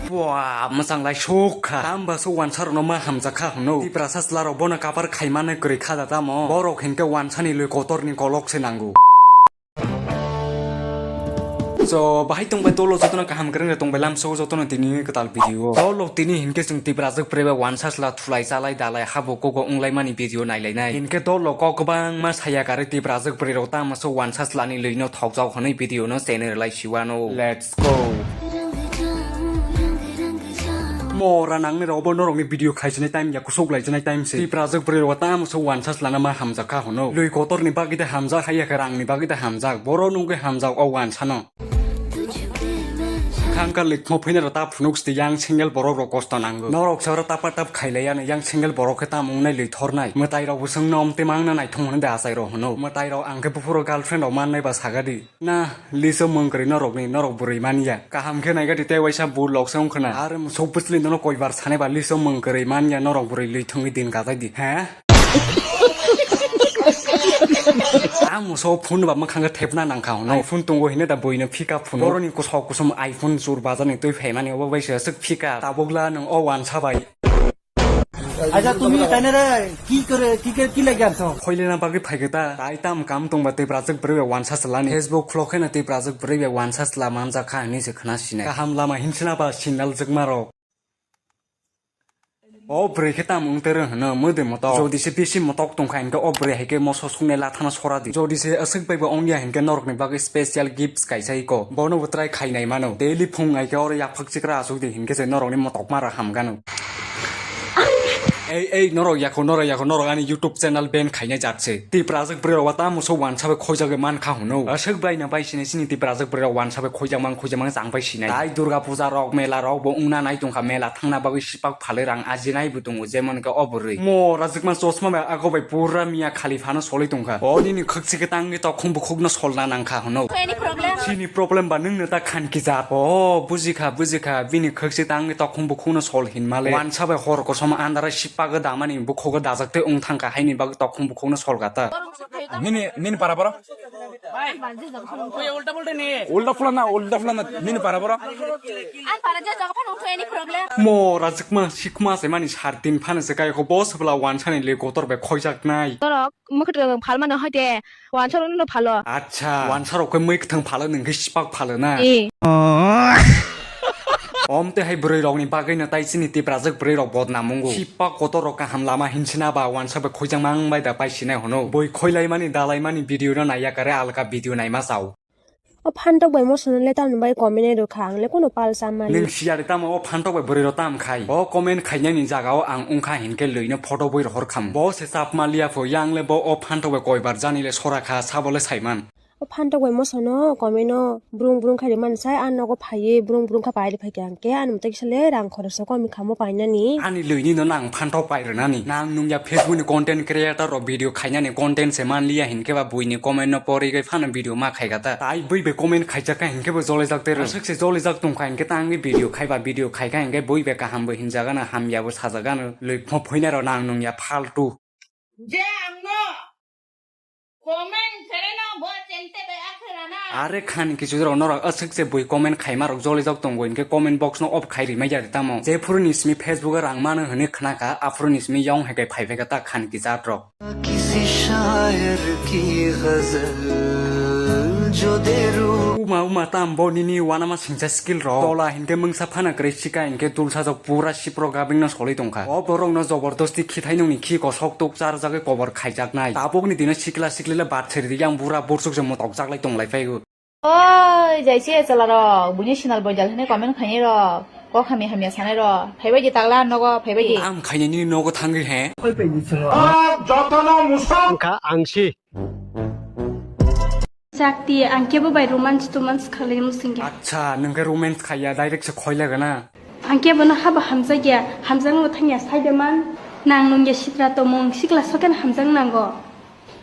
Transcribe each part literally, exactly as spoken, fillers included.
Bua, mwchang lai sok kha. Tamba so wansa rokno ma hamjak kha hwno. Tiprasa chwla rok bono kapar khaimani kwrwi kha da tamo. Borok hinkhe wansa ni lwi kotor ni kolok se nango. So, bahai tongbai dolo jotono kaham kwrwng tongbai lamsao jotono tini kwtal video. Dolo tini hinkhe chwng Tiprajwk bwrwi bai wansa chwla thulai chalai dalai habo kogo wnglaimani video nailainai. Hinkhe dolo kok kwbangma saya karwi Tiprajwk bwrwi rok tamo so wansa chwlani lwino thokjak hwnwi video no channel lai siwano. Let's go. Mora nangnai rok bo norokni video khaisinai time ya kusuk laisinai time se. Tiprajwk bwrwi rok tamo so wansa chwlana ma hamjak kha hwno. Lwi kotorni bagwi de hamjak haiya khe rangni bagwi de hamjak. Boro nungwi hamjak o wansano. Khangkar lwi thmo phinaro ta phunuk sti yang single borok rok kosto nango. Norok sora tapa tap khailaiya no yang single borok khe tam wngnai lwi thornai. Mwtai rok bwswng nom te mangna naithong hwnwi de achai rok hwno. Mwtai rok ang khe buphuru girlfriend rok mannai ba sagadi. Na, liso mwng kwrwi norokni, norok bwrwi manya. Kaham khe naigadi tei waisa bu loksa wngkhwna. Ar mwsuk bwchwlwi nono koibar sanai ba liso mwng kwrwi manya norok bwrwi lwi thwngwi din gajai di. He? A mwsuk phone ba mwkhang khe thepna nangkha hwnwi. iPhone tongo hino da buino phika phone. Boroni kusok kusom iPhone chur bazarni twi phaimani obo bai se aswk phika. Tabukla nwng o wansa bai. Acha, tumi tainare ki kore, ki kore, ki lagi anso? Khoilena bagwi phaikhe ta, tai tam kam tongba Tiprajwk bwrwi bai wansa chwlani. Facebook khulok khe na Tiprajwk bwrwi bai wansa chwla manjak kha hinwi se khna sinai. Kaham lama hinsina ba sindal jwkma rok. O bwrwi khe tam wng tero hwno, mwdwi motok. Jodi se bisi motok tongkha hinkhe o bwrwi hai khe moso suknai lathana sora di. Jodi se aswk bai bo wngya hinkhe norokni bagwi special gifts kaisa iko. Bono bo try khainai mano. Daily phung hai khe oro yaphak chikra asuk di hinkhe se norokni motok mara hamgano. Ei, ei, norok yako, norok yako, norok ani YouTube channel ban khainai jat se. Tiprajwk bwrwi rok tamo so wansa bai khoijagwi man kha hwno. Aswk bai na bai sinai sini Tiprajwk bwrwi rok wansa bai khoijak mang, khoijak mang chang bai sinai. Tai Durga puja rok, mela rok bo wngna nai tongkha, mela thangna bagwi sipak phalwi rang ajinai bo tongo, jemon khe o bwrwi. Mo rajwkma chosma bai ago bai pura Mia Khalifa no solwi tongkha. O nini khwkchi khe tangwi tokhum bukhuk no solna nangkha hwno. Any problem? Chini problem ba nwng no ta khan kisa. O, bujikha, bujikha. Bini khwkchi tangwi tokhum bukhuk no sol hinmale. Wansa bai hor kosom andara sipago damani bukhugo dajak tei wng thangkha haini bagwi tokhum bukhuk no sol kha ta. Nini, nini para boro? Ulta pula na, ulta pula na, nini para boro? Ang para je jaga phano any problem? Mo rajwkma sikma se mani sar tin phano se kai ko boss bla wansa ni le kotor bai khoijak nai. Norok mwkhwtwng phalmano hai de, wansarokno phalo. Acha, wansarok khe mwi kwthwng phalo, nwng khe sipak phalo na? Ee. Om te hai bwrwi rokni bagwi no tai chini Tiprajwk bwrwi rok bodnam wngo. Sipak kotor rok kaham lama hinsina ba wansa bai khoijak mang bai da pai sinai hwno. Bui khoilaimani dalaimani video no naiya kare alka video naima chao. O phantok bai mosono le tamni bai comment rw kha, ang le kono pal cha mani. Nwng siyari tamo o phantok bai bwrwi rw tam khai? O comment khainani jaga o ang wngkha hinkhe lwino photo bui rohor kham. Bo se chap ma liya pho, yang le bo o phantok bai koibar jani le sora kha, sabo le saiman. O phantok bai mosono comment no brung brung khai rw mani sai, a nogo phaiwi brung brung kha pai rw phai kha, ang khe ani mwtai kisa le rang khoroksa komi kha mo painani. Ani lwini no nang phantok pai rwnani. Nang nungya Facebook ni content creator rok video khainani content se man liya hinkhe ba buini comment no porigwi phano video ma khaikha ta. Tai bui bai comment khaijak kha hinkhe bo jolijak tei rw. Aswk se jolijak tongkha hinkhe tangwi video khaiba, video khaikha hinkhe bui bai kaham bo hinjagano, hamya bo sajagano. Lwi pho phoina rw nang nungya phaltu. Je ang no Comment khere no bo chente bai akhera na. Are khan kichu rok norok aswk se bui comment khaima rok jolijak tongo hinkhe comment box no off khai rimai ya tamo. Je phuru ni simi Facebook o rang mano hwnwi khna kha, aphuru ni simi yong hai kai phai phaikha ta khan kichar rok. Kisi shayar ki ghazal jo de ru. Uma uma tam bo nini wanama singcha skill rok. Tola hinkhe mungsa phana kwrwi sika hinkhe dulsa jok pura sipro gabing no solwi tongkha. O borok no jobordosti khithai nungni khi kosok tuk char jagwi kobor khaijaknai. Tabukni dino sikla sikli le bat seri di yang bura bursuk se motok jaklai tonglai phaigo. Oi, jaisi echala rok, buini sinal boidal hwnwi comment khainai rok, kok hamya hamya sanai rok, phaibai di tagla nogo, phaibai di. Am khainai nini nogo thangwi he. Jotono musok. Wngkha ang si. Chakti, ang kebo bai romance tomance khalai musingya. Acha, nwng khe romance khaiya, direct se khoilagana. Ang kebo no haba hamjakya, hamjakno thangya, saide man. Nang nungya sitra tomung, sikla soken hamjak nango.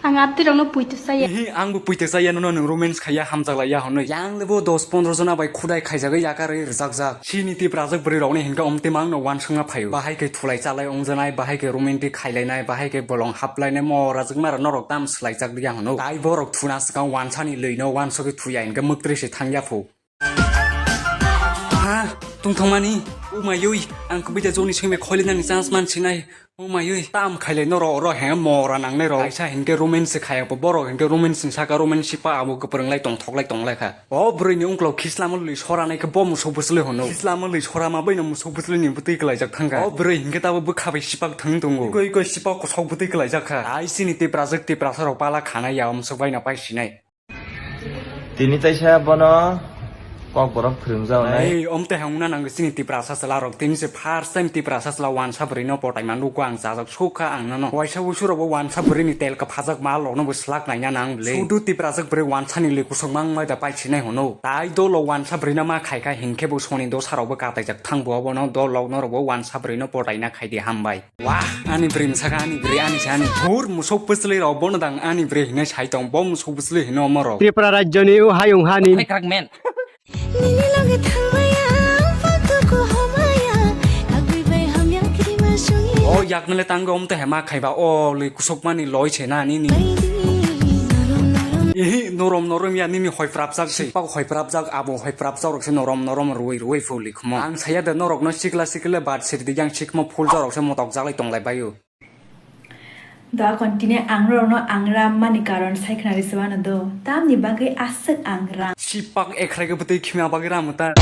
Ang abdi rokno puito saya. Ihi, ang bo puito saya, nono nwng romance khaiya, hamjaklaiya hwnwi. Yang lebo dos pondro jona bai khudai khaijagwi yakarwi rwjakjak. Chini Tiprajwk bwrwi rokni hinkhe omtwi mangno wansukna phaio. Bahai khe thulai chalai wngjanai, bahai khe romantic khailainai, bahai khe bolong haplainai, mo rajwkma rok norok tam swlaijak liya hwno. Tai borok thuna swkang wansani lwino wansugwi thuya hinkhe mwktwi se thangya phu. Tungthangmani, o mayui, ang kubui da joni sengbe kholinani chance man sinai. O mayui, tam khailai norok, oro he mora nangnai rok. Kaisa hinkhe romance se khaya bo, borok hinkhe romance ni saka romance sipa abo kwpwrwng lai tongthok lai tong lai kha. O bwrwi ni ungklo khislama lwi sora nai khe bo musuk bwswlwi hono. Khislama lwi sora ma bwino musuk bwswlwi ni bwtwi kwlaijak thangkha. O bwrwi hinkhe tabo bwkha bai sipak thang tongo. Ikoi ikoi sipak kosok bwtwi kwlaijak kha. Ai chini tiprajwk tiprasa rok pala khana ya o musuk bai no pai sinai. Tini taisa bono kok borok phwrwngjago nai. Ei, om te hangna nango chini tiprasa chwla rok. Tini se first time tiprasa chwla wansa bwrwi no potai man lugo ang chajak sukha ang nono. Waisa wusu rok bo wansa bwrwi ni tel kwphajak mal rok no bo slak naina nang bwle. Sudu tiprasa bwrwi wansa ni lwi kusuk mang mai da pai sinai hono. Tai dolo wansa bwrwi no ma khai kha hinkhe bo soni dosa rok bo kataijak thang bo obono dol rok no rok bo wansa bwrwi no potai na khai di hambai. Wah, ani bwrwi msaka ani bwrwi ani se ani. Hur musuk bwsli rok bono dang ani bwrwi hinwi sai tong bo musuk bwsli hino omo rok. Tripura rajyoni o hayung hani. Nini loge thangmaya, patu ko homaya, agwi bai hamya kiri ma suni. O yaknale tango om te hema khaiba o lwi kusuk mani loi se na nini. Ihi norom norom ya nini hoi prapjak se. Pak hoi prapjak abo hoi prapjak rok se norom norom rwi rwi phuli. Khmo. Ang saya de norokno sikla sikle bat sirdi yang sikmo phul jorok se motok jaklai tonglai baio. Do akon tini ang norokno ang ram mani karon sai khna risi mano do. Tamni bagwi aswk ang ram. Sipak ekhrai ke bwtwi khima bagwi ram ta.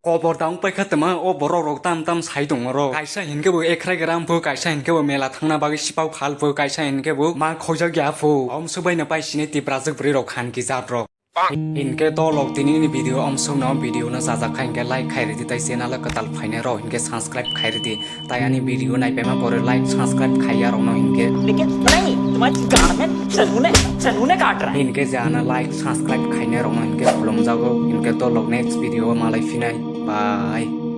Kobor dang paikha tama o borok rok tam tam sai tong oro. Kaisa hinkhe bo ekhrai ke ram pho, kaisa hinkhe bo mela thangna bagwi sipak phal pho, kaisa hinkhe bo ma khojak ya pho. Om subai na pai sini tiprajwk bwrwi rok khan ki jat rok. Hinkhe dolok tini ni video omsong no video no sajak kha hinkhe like khai ridi tai channel o kwtal phainai rok hinkhe subscribe khai ridi tai ani video nai paima pore like subscribe khai ya rok no hinkhe. लेकिन नहीं, तुम्हारी गांड में चनूने, चनूने काट रहा है। Hinkhe je ana like subscribe khainai rok no hinkhe khulumjago hinkhe dolok next video o malai phinai. Bye.